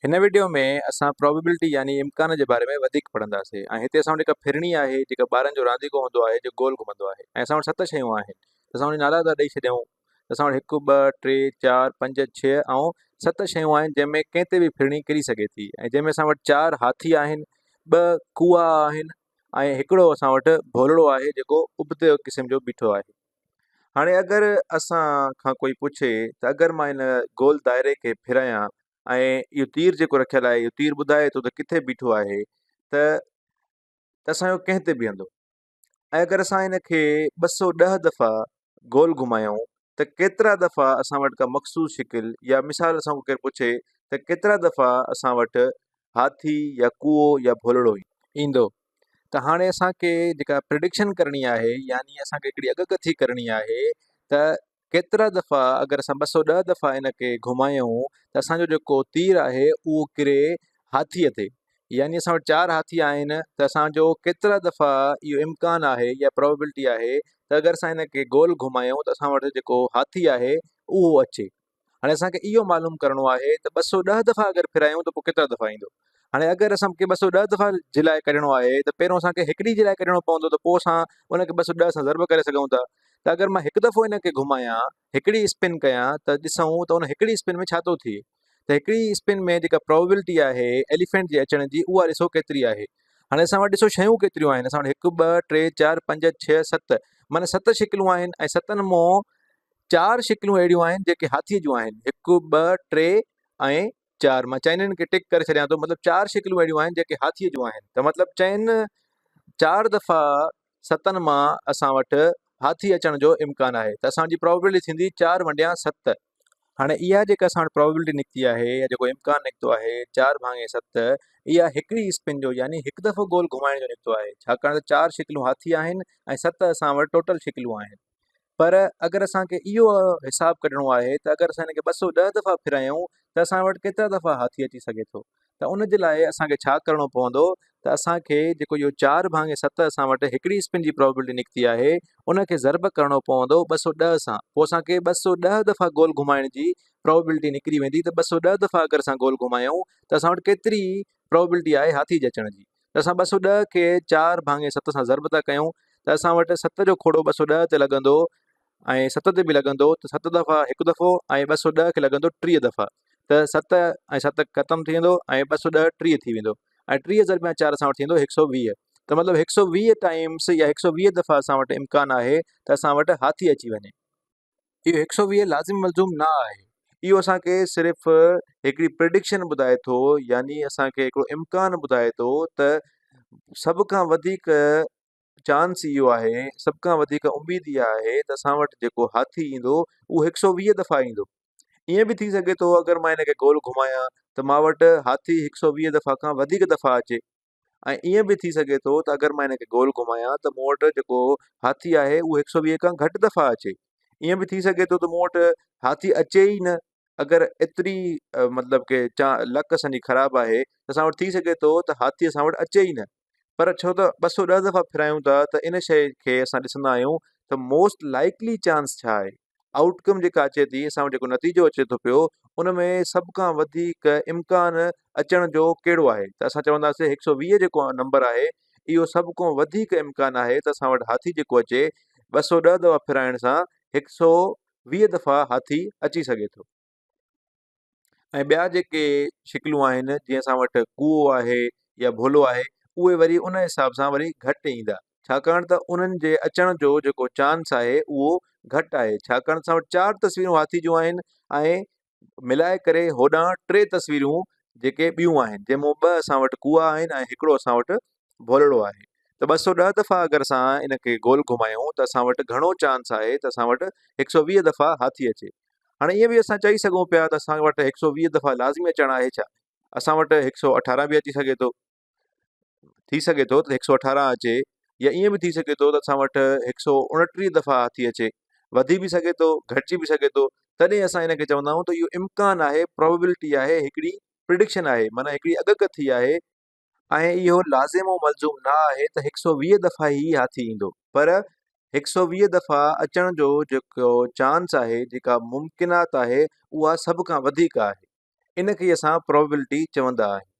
هن وڊيو ۾ اسان پرابيبلٽي يعني امڪان جي باري ۾ وڌيڪ پڙهنداسين ۽ هتي اسان وٽ هڪ ڦرڻي آهي جيڪا ٻارن جو رانديڪو هوندو آهي جو گول گهمندو آهي ۽ اسان وٽ ست شيون آهن ته اسان وٽ نالا ٿا ڏئي ڇڏيون ته اسان وٽ هڪ ٻه ٽي چار پنج ڇهه ۽ ست شيون آهن جنهن ۾ ڪنهن تي به ڦرڻي ڪري سگهي ٿي ۽ جنهن ۾ اسان وٽ چار هاٿي آهن ٻه ڪوئا آهن ۽ هڪڙو اسان وٽ ڀولڙو آهي جيڪو ابتي قسم جو بيٺو آهي. هاڻي اگر اسان کان ڪوئي پڇي ته اگر مان هن گول دائري کي ڦيرايان ۽ اهو تير جيڪو رکيل آهي اهو تير ٻڌائي ٿو ته ڪٿي بيٺو آهي ته اسان جو ڪنهن تي بيهندو ۽ اگر اسان هن کي 210 دفعا گول گهمايون ته ڪيترا دفعا اسان وٽ ڪا مخصوص شڪل يا مثال اسان کان ڪير پڇي ته ڪيترا دفعا اسان وٽ هاٿي يا ڪوئو يا ڀولڙو ايندو ته هاڻي اسان کي جيڪا پرڊڪشن ڪرڻي آهي يعني اسان کي هڪڙي اڳڪٿي ڪرڻي آهي ته ڪيترا دفعا اگر اسان 210 دفعا ان کي گهمايون ته اسان جو جيڪو تير آهي اهو ڪري هاٿيء تي يعني اسان وٽ چار هاٿي آهن ته اسان جو ڪيترا دفعا اهو امڪان آهي يا پرابيبلٽي آهي ته اگر اسان ان کي گول گهمايون ته اسان وٽ جيڪو هاٿي آهي اهو اچي. هاڻي اسان کي اهو معلوم ڪرڻو آهي ته 210 دفعا اگر ڦيرايون ته پوء ڪيترا دفعا ايندو. هاڻي اگر اسان کي 210 دفعا جي لاء ڪڍڻو آهي ته پهريون اسان کي هڪڙي جي لاء ڪڍڻو پوندو ته پوء اسان ان کي 210 سان ضرب ڪري سگهون ٿا. ته اگر مان هڪ دفعو ان کي گهمايان، هڪڙي اسپن ڪيان ته ڏسون ته ان هڪڙي اسپن ۾ ڇا ٿو ٿئي. ته هڪڙي اسپن ۾ جيڪا پرابيبلٽي آهي ايليفينٽ جي اچڻ جي اها ڏسو ڪيتري آهي. هاڻي اسان وٽ ڏسو شيون ڪيتريون آهن. اسان وٽ هڪ، ٻه، ٽي، چار، پنج، ڇهه، ست معنيٰ ست شڪلون آهن ۽ ستن مون چار شڪلون اهڙيون آهن جيڪي هاٿيء جون آهن، هڪ، ٻه، ٽي ۽ چار. مان چئنين کي ٽڪ ڪري ڇڏيان ٿو، مطلب چار شڪلون اهڙيون آهن جيڪي هاٿيء جون آهن ته مطلب چئن چار دفعا ستن مان اسان وٽ هاٿي اچڻ جو امڪان آهي ته اسان جي پرابيبلٽي ٿيندي چار ونڊيان ست. هاڻي اها جيڪا اسان وٽ پرابيبلٽي نڪتي آهي يا جيڪو امڪان نڪتو آهي چار ڀاڱي ست اها هڪڙي اسپن جو يعني هڪ دفعو گول گهمائڻ جو نڪتو آهي ڇاڪاڻ ته چار شڪلون هاٿي آهن ۽ ست اسان وٽ ٽوٽل شڪلون آهن. پر اگر اسان کي اهو حساب ڪڍڻو آهي ته اگر اسان هن کي 210 دفعا ڦيرايون ته اسان وٽ ڪيترا دفعا هاٿي اچي سگهي ٿو ته ان جي لاء اسان کي ڇا ڪرڻو پوندو ته اسان کي جيڪو اهو چار ڀاڱي ست اسان وٽ هڪڙي اسپن جي پرابيبلٽي نڪتي آهي ان کي ضرب ڪرڻو پوندو 210 سان پوء اسان کي 210 دفعا گول گهمائڻ جي پرابيبلٽي نڪري ويندي ته 210 دفعا اگر اسان گول گهمايون ته اسان وٽ ڪيتري پرابيبلٽي آهي هاٿي جي اچڻ جي ته اسان 210 کي چار ڀاڱي ست سان ضرب ٿا ڪيون ته اسان وٽ ست جو کوڙو 210 تي لڳندو ۽ ست تي به لڳندو ته ست دفعا هڪ دفعو ۽ 210 کي لڳندو 30 دفعا ته ست ۽ ست ختم ٿي ويندو ۽ 210 30 ٿي ويندو ۽ 30 ضرب چار اسان وٽ ٿيندو 120 ته مطلب 120 ٽائمس يا 120 دفعا اسان وٽ امڪان آهي ته اسان وٽ هاٿي اچي وڃي. اهو 120 لازم ملزوم نه آهي. اهو اسان کي صرف هڪڙي پرڊڪشن ٻڌائي ٿو يعني اسان کي هڪڙو امڪان ٻڌائي ٿو ته سڀ کان وڌيڪ چانس اهو آهي، سڀ کان وڌيڪ اميد اها آهي ته اسان وٽ جيڪو هاٿي ايندو اهو 120 دفعا ايندو. ائين به ٿي سگهي ٿو اگر مان هن کي گول گهمايان ته مان وٽ هاٿي 120 دفعا کان وڌيڪ دفعا اچي. ۽ ائين به ٿي سگهي ٿو ته اگر مان هن کي گول گهمايان ته مون وٽ جيڪو هاٿي آهي اهو 120 کان گهٽ دفعا اچي. ائين به ٿي سگهي ٿو ته مون وٽ هاٿي اچي ئي نه اگر ايتري مطلب ڪي چا لڪ اسان جي خراب آهي ته اسان وٽ ٿي سگهي ٿو ته هاٿي اسان وٽ اچي ئي نه. پر ڇو ته 210 دفعا ڦيرايون ٿا ته ان شيء کي اسان ڏسندا آهيون ته موسٽ لائيڪلي چانس ڇا آهي. آئوٽ ڪم جيڪا اچي ٿي اسان وٽ جيڪو نتيجو اچي ٿو پيو ان ۾ سڀ کان وڌيڪ امڪان اچڻ جو ڪهڙو آهي ته اسان چونداسين 120 جيڪو نمبر آهي اهو سڀ کان وڌيڪ امڪان آهي ته اسان وٽ هاٿي جيڪو اچي 210 دفعا ڦيرائڻ سان 120 دفعا هاٿي اچي سگهي ٿو. ۽ ٻيا جيڪي شڪلون آهن جيئن اسان وٽ ڪوئو آهي يا ڀولو آهي اهي وري ان حساب سان وري گهٽ ايندا ڇاڪاڻ ته انهن جي اچڻ جو جيڪو چانس آهي اهو گهٽ آهي ڇاڪاڻ اسان وٽ چار تصويرون هاٿي جون آهن ۽ ملائي ڪري هوڏانهن ٽي تصويرون جيڪي ٻيون آهن جنهن مان ٻه اسان وٽ ڪوئا آهن ۽ هڪڙو اسان وٽ ڀولڙو آهي ته 210 دفعا اگر اسان ان کي گول گهمايون ته اسان وٽ گهڻو چانس آهي ته اسان وٽ 120 دفعا هاٿي اچي. هاڻي ائين به اسان چئي سگهون پيا ته اسان وٽ 120 دفعا لازمي اچڻ آهي ڇا؟ اسان وٽ 118 به اچي سگهي ٿو. ٿي سگهي ٿو ته 118 اچي يا ائين به ٿي سگهي ٿو ته اسان وٽ 129 دفعا هاٿي اچي. وڌي به سگهي ٿو، گهٽجي به سگهي ٿو. تڏهن اسان ان کي چوندا آهيون ته اهو امڪان آهي، پرابيبلٽي آهي، هڪڙي پرڊڪشن آهي، معنيٰ هڪڙي اڳڪٿي آهي. ۽ اهو لازم و ملزوم نه آهي ته 120 دفعا ئي هاٿي ايندو پر 120 دفعا اچڻ جو جيڪو چانس آهي، جيڪا ممڪنات آهي اها سڀ کان وڌيڪ آهي. ان کي اسان پرابيبلٽي چوندا آهيون.